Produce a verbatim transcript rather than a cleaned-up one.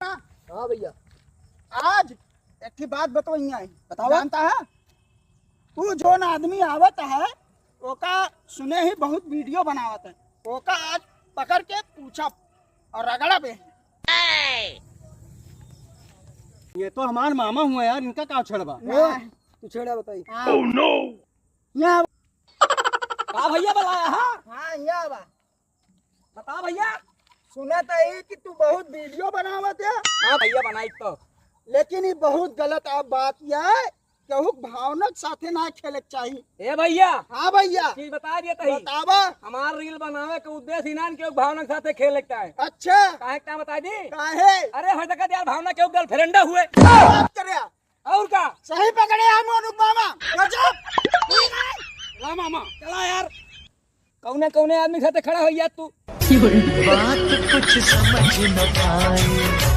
हाँ भैया, आज एक ठे बात बताओ, यहाँ आई। बताओ। जानता है, तू जोन आदमी आवत है, ओका सुने ही बहुत वीडियो बनावत है, ओका आज पकड़ के पूछब और रगड़ब। ये तो हमार मामा हुआ यार, इनका का छेड़बा? ना, तू छेड़ा बताई। हाँ। Oh no! यहाँ का भैया बुलाया है? हाँ, यहाँ बा। बता भैया। सुनत ही कि तू बहुत वीडियो बनावत है। हाँ भैया, बनाई तो। लेकिन ये बहुत गलत आप बात यह है, केहू के भावना के साथे ना खेले के चाही। ए भैया। हाँ भैया। चीज बता दिया तही। बतावा। हमार रील बनावे के उद्देश्य इनान केहू के भावना के साथे खेले के चाहे। अच्छा। काहे का बता दी? काहे? अरे हो सकत यार भावना केहू गर्लफ्रेंड हुए। बात करे। और का? सही पकड़े हम अनुपमा। गजब। ला मामा, चला यार। कौने कौने आदमी के साथे खड़ा हो यार तू? बात कुछ समझ न आई।